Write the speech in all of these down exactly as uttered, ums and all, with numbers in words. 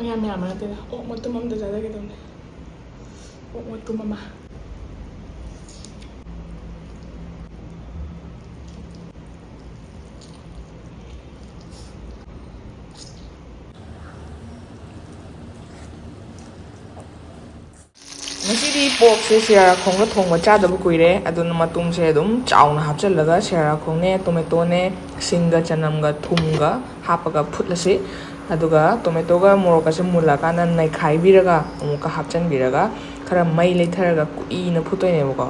ꯌꯥꯝ ꯌꯥꯝꯕ ꯅꯠꯇꯦꯗ, ꯑꯣꯛ ꯃꯇꯨꯝ ꯑꯝꯇ ꯆꯥꯖꯒꯦ ꯇꯧꯅꯦ꯫ ꯑꯣꯛ ꯃꯇꯨꯝ ꯑꯃ꯫ ꯉꯁꯤꯗꯤ ꯄꯣꯔꯛꯁꯦ ꯁꯤꯔꯥꯔꯥꯈꯣꯡꯒ ꯊꯣꯡꯕ ꯆꯥꯗꯕ ꯀꯨꯏꯔꯦ, ꯑꯗꯨꯅ ꯃꯇꯨꯝꯁꯦ ꯑꯗꯨꯝ ꯆꯥꯎꯅ ꯍꯥꯞꯆꯤꯜꯂꯒ ꯁꯤꯔꯥꯔꯥꯈꯣꯡꯅꯦ, ꯇꯣꯃꯦꯇꯣꯅꯦ, ꯁꯤꯡꯒ ꯆꯅꯝꯒ ꯊꯨꯝꯒ ꯍꯥꯞꯄꯒ ꯐꯨꯠꯂꯁꯤ꯫ ꯑꯗꯨꯒ ꯇꯣꯃꯦꯇꯣꯒ ꯃꯣꯔꯣꯛꯀꯁꯦ ꯃꯨꯜꯂꯀꯥꯟꯗ ꯅꯩꯈꯥꯏꯕꯤꯔꯒ ꯑꯃꯨꯛꯀ ꯍꯥꯞꯆꯤꯟꯕꯤꯔꯒ ꯈꯔ ꯃꯩ ꯂꯩꯊꯔꯒ ꯀꯨꯏꯅ ꯐꯨꯠꯇꯣꯏꯅꯦꯕꯀꯣ꯫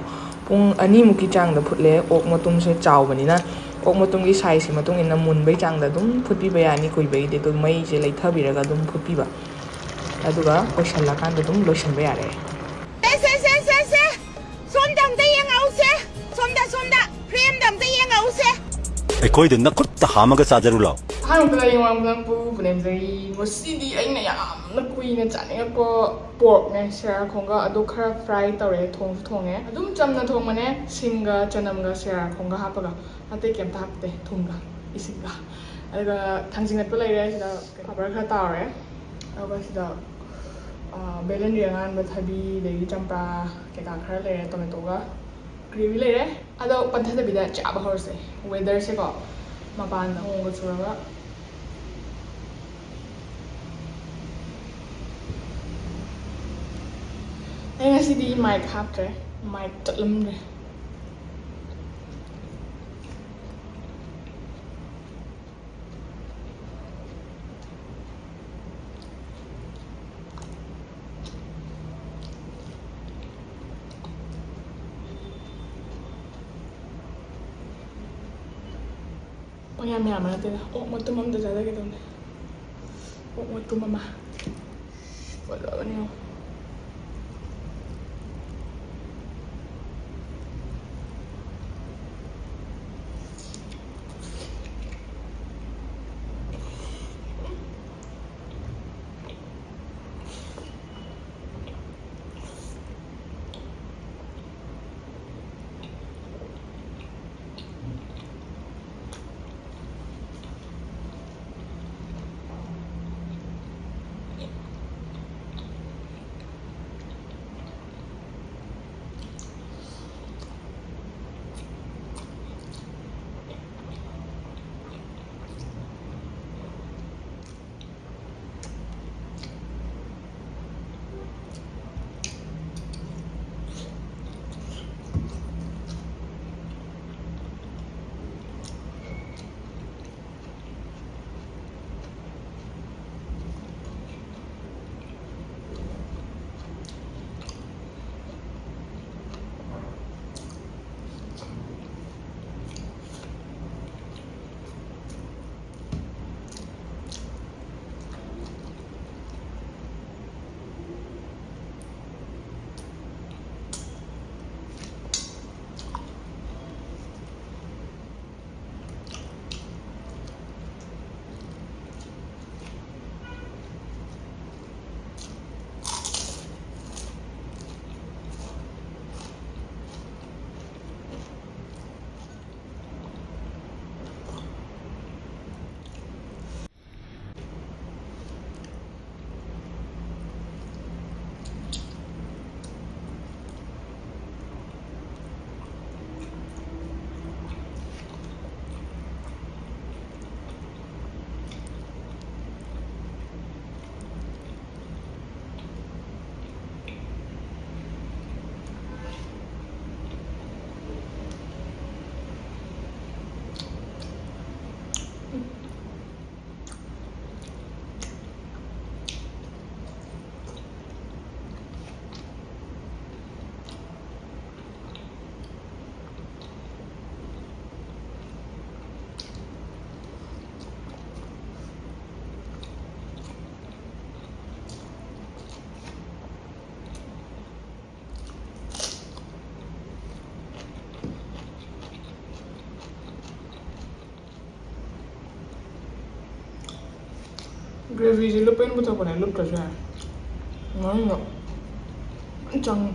ꯄꯨꯡ ꯑꯅꯤꯃꯨꯛꯀꯤ ꯆꯥꯡꯗ ꯐꯨꯠꯂꯦ꯫ ꯑꯣꯛ ꯃꯇꯨꯝꯁꯦ ꯆꯥꯎꯕꯅꯤꯅ, ꯑꯣꯛ ꯃꯇꯨꯝꯒꯤ ꯁꯥꯏꯖꯁꯤ ꯃꯇꯨꯡ ꯏꯟꯅ ꯃꯨꯟꯕꯩ ꯆꯥꯡꯗ ꯑꯗꯨꯝ ꯐꯨꯠꯄꯤꯕ ꯌꯥꯅꯤ꯫ ꯀꯨꯏꯕꯒꯤꯗꯤ ꯑꯗꯨꯝ ꯃꯩꯁꯦ ꯂꯩꯊꯕꯤꯔꯒ ꯑꯗꯨꯝ ꯐꯨꯠꯄꯤꯕ꯫ ꯑꯗꯨꯒ ꯂꯣꯏꯁꯤꯜꯂꯀꯥꯟꯗ ꯑꯗꯨꯝ ꯂꯣꯏꯁꯤꯟꯕ ꯌꯥꯔꯦ꯫ ꯁꯦ, ꯁꯦ, ꯁꯦ, ꯁꯦ, ꯁꯦ꯫ ꯁꯣꯝꯗ ꯑꯝꯇ ꯌꯦꯡꯉꯛꯎꯁꯦ꯫ ꯁꯣꯝꯗ, ꯁꯣꯝꯗ꯫ Frame-ꯗ ꯑꯝꯇ ꯌꯦꯡꯉꯛꯎꯁꯦ꯫ ꯑꯩꯈꯣꯏꯗ ꯅꯈꯨꯠꯇ ꯍꯥꯝꯃꯒ ꯆꯥꯖꯔꯨ ꯂꯥꯎ꯫ ꯑꯍꯥꯟꯕꯗ ꯂꯩ ꯋꯥꯡꯕ ꯅꯪꯕꯨ ꯄꯨꯅꯦꯝꯖꯔꯤ꯫ ꯉꯁꯤꯗꯤ ꯑꯩꯅ ꯌꯥꯝꯅ ꯀꯨꯏꯅ ꯆꯥꯅꯤꯡꯉꯛꯄ pork-ꯅꯦ, ꯁꯤꯔꯥꯔꯥꯈꯣꯡꯒ ꯑꯗꯣ ꯈꯔ fry ꯇꯧꯔꯦ, ꯊꯣꯡꯁꯨ ꯊꯣꯡꯉꯦ꯫ ꯑꯗꯨꯝ ꯆꯝꯅ ꯊꯣꯡꯕꯅꯦ, ꯁꯤꯡꯒ ꯆꯅꯝꯒ ꯁꯤꯔꯥꯔꯥꯈꯣꯡꯒ ꯍꯥꯞꯄꯒ꯫ ꯑꯇꯩ ꯀꯩꯝꯇ ꯍꯥꯞꯇꯦ, ꯊꯨꯝꯒ ꯏꯁꯤꯡꯒ꯫ ꯑꯗꯨꯒ ꯊꯥꯡꯖꯤꯡ ꯃꯦꯠꯄ ꯂꯩꯔꯦ, ꯁꯤꯗ ꯄꯥꯄꯔ ꯈꯔ ꯇꯥꯎꯔꯦ꯫ ꯑꯗꯨꯒ ꯁꯤꯗ, ꯑ, ꯕꯦꯂꯦꯟꯗ꯭ꯔꯤ ꯑꯉꯥꯟꯕ, ꯊꯕꯤ, ꯑꯗꯒꯤ ꯆꯝꯄ꯭ꯔꯥ ꯀꯩꯀꯥ ꯈꯔ ꯂꯩꯔꯦ, ꯇꯣꯃꯦꯇꯣꯒ꯫ Gravy ꯂꯩꯔꯦ꯫ ꯑꯗꯣ ꯄꯟꯊꯗꯕꯤꯗ ꯆꯥꯕ ꯍꯧꯔꯁꯦ꯫ Weather-ꯁꯦꯀꯣ, ꯃꯄꯥꯟꯗ ꯅꯣꯡꯒ ꯆꯨꯔꯒ꯫ ꯑꯩ ꯉꯁꯤꯗꯤ mic ꯍꯥꯞꯇ꯭ꯔꯦ, mic ꯆꯠꯂꯝꯗ꯭ꯔꯦ꯫ ꯄꯪꯌꯥꯝ ꯌꯥꯝꯕ ꯅꯠꯇꯦꯗ, ꯑꯣꯛ ꯃꯇꯨꯝ ꯑꯝꯇ ꯆꯥꯖꯒꯦ ꯇꯧꯅꯦ꯫ ꯑꯣꯛ ꯃꯇꯨꯝ ꯑꯃ꯫ ꯐꯖꯕꯅꯤ ꯌꯦꯡꯉꯣ꯫ ꯒ꯭ꯔꯦꯚꯤꯁꯦ ꯂꯨꯞꯄꯩꯅ ꯄꯨꯊꯣꯛꯄꯅꯦ, ꯂꯨꯞꯇ꯭ꯔꯁꯨ ꯌꯥꯏ꯫ ꯃꯅꯨꯡꯗ ꯆꯪꯉꯤ꯫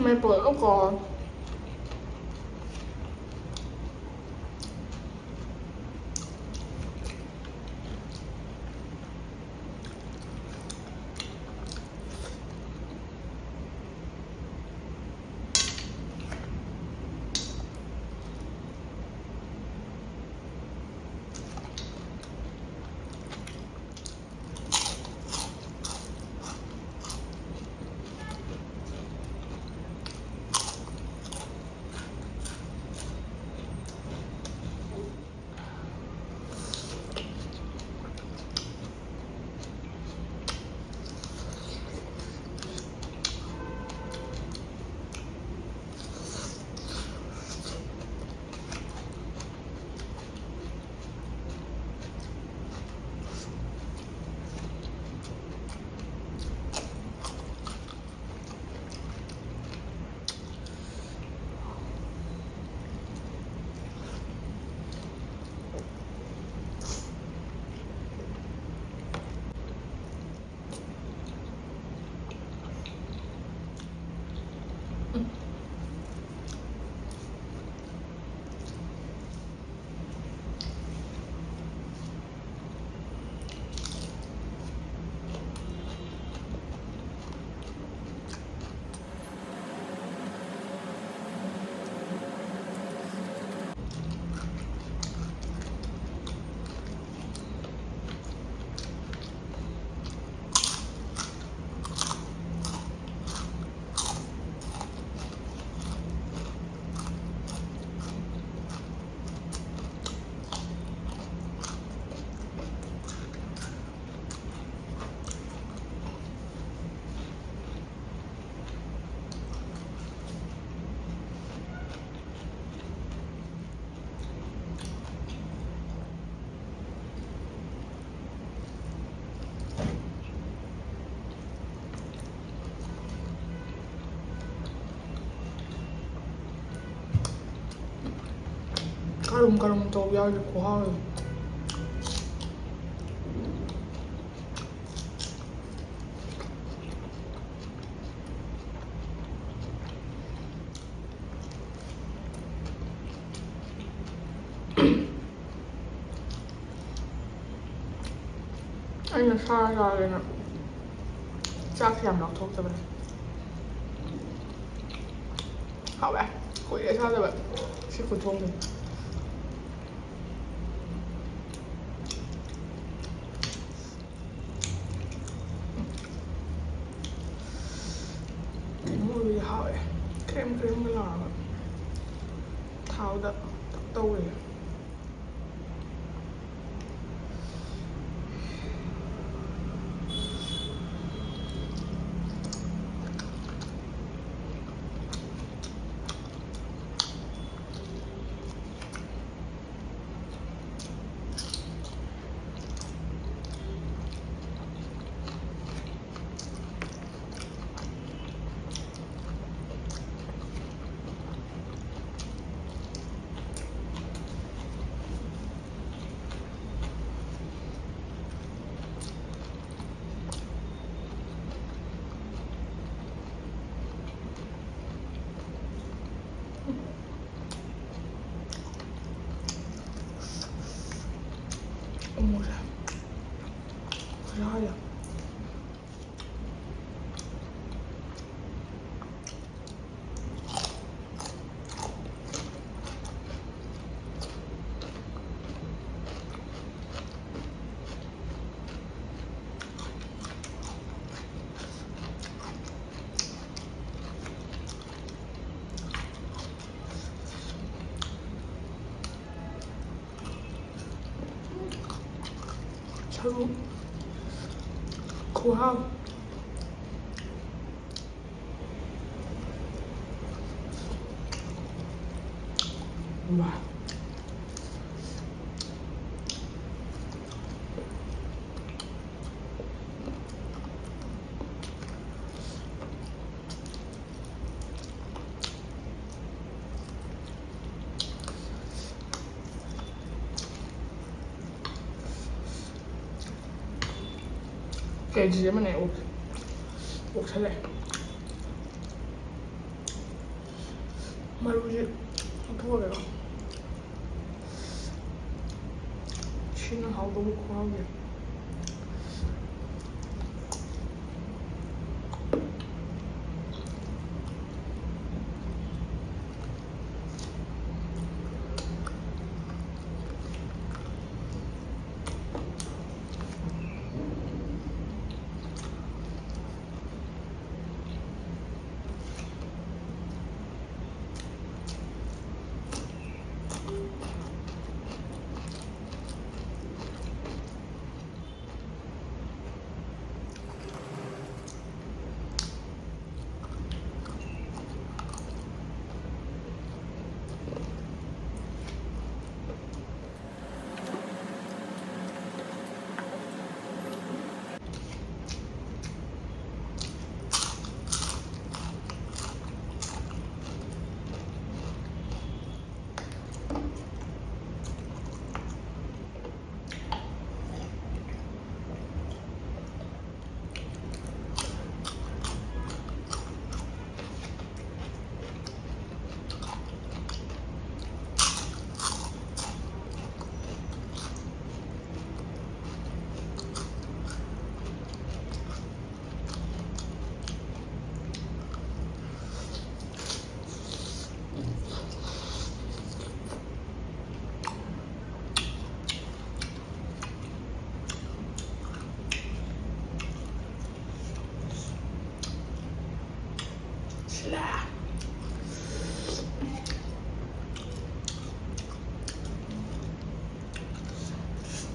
ไม่เปิดก็ก่อนꯀꯔꯨꯝ ꯀꯔꯨꯝ ꯇꯧꯕ ꯌꯥꯎꯔꯗꯤ ꯈꯨꯍꯥꯎ ꯑꯃ꯫ ꯑꯩꯅ ꯁꯥ ꯆꯥꯒꯦꯅ ꯆꯥꯛꯁꯦ ꯌꯥꯝ ꯂꯧꯊꯣꯛꯇꯕꯅꯦ꯫ ꯍꯥꯎꯋꯦ꯫ ꯀꯨꯏꯔꯦ ꯆꯥꯗꯕ ꯁꯤ ꯈꯨꯊꯣꯡꯁꯦ꯫ ꯀꯩꯅꯣ ꯑꯣꯏꯕꯒꯤ ꯍꯥꯎꯋꯦ꯫ ꯀ꯭ꯔꯦꯝ ꯀ꯭ꯔꯦꯝꯒ ꯂꯥꯎꯔꯒ ꯊꯥꯎꯗ ꯇꯧꯔꯦ꯫ ꯎꯃꯣꯔꯣꯛꯁꯦ ꯈꯨꯌꯥꯛ ꯌꯥꯝ꯫ ꯁꯔꯨ ꯈꯨꯍꯥꯎ꯫ ꯋꯥ꯫ ꯀꯦ ꯖꯤ ꯑꯃꯅꯦ ꯑꯣꯛ-, ꯑꯣꯛꯁꯜꯂꯦ꯫ ꯃꯔꯨꯁꯦ ꯂꯧꯊꯣꯛꯑꯒꯦꯀꯣ꯫ ꯁꯤꯅ ꯍꯥꯎꯗꯧꯕ ꯈꯨꯍꯥꯎꯁꯦ꯫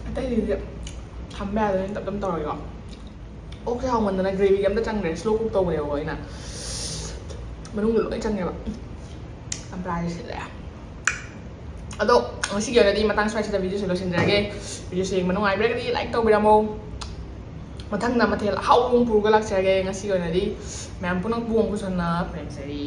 ꯑꯇꯩꯗꯤ ꯊꯝꯕ ꯌꯥꯗꯕꯅꯤꯅ ꯇꯞ ꯇꯞ ꯇꯧꯔꯒꯦꯀꯣ꯫ ꯑꯣꯛꯁꯦ ꯍꯥꯎꯃꯟꯗꯅ ꯒ꯭ꯔꯦꯚꯤꯒꯤ ꯑꯝꯇ ꯆꯪꯗ꯭ꯔꯦ, ꯁ꯭ꯂꯣ ꯀꯨꯛ ꯇꯧꯕꯅꯦꯕꯀꯣ ꯑꯩꯅ꯫ ꯃꯅꯨꯡꯗ ꯂꯣꯏ ꯆꯪꯉꯦꯕ꯫ ꯆꯝꯄ꯭ꯔꯥꯁꯦ ꯁꯤꯠꯂꯦ꯫ ꯑꯗꯣ ꯉꯁꯤꯒꯤ ꯑꯣꯏꯅꯗꯤ ꯃꯇꯥꯡ ꯁ꯭ꯋꯥꯏꯁꯤꯗ ꯚꯤꯗꯤꯑꯣꯁꯦ ꯂꯣꯏꯁꯤꯟꯖꯔꯒꯦ꯫ ꯚꯤꯗꯤꯑꯣꯁꯦ ꯌꯦꯡꯕ ꯅꯨꯡꯉꯥꯏꯕꯤꯔꯒꯗꯤ ꯂꯥꯏꯛ ꯇꯧꯕꯤꯔꯝꯃꯣ꯫ ꯃꯊꯪꯗ ꯃꯊꯦꯜ ꯑꯍꯥꯎꯕ ꯑꯃ ꯄꯨꯔꯒ ꯂꯥꯛꯆꯔꯒꯦ꯫ ꯉꯁꯤꯒꯤ ꯑꯣꯏꯅꯗꯤ ꯃꯌꯥꯝ ꯄꯨꯝꯅꯃꯛꯄꯨ ꯑꯃꯨꯛ ꯍꯟꯅ ꯈꯨꯔꯨꯝꯖꯔꯤ꯫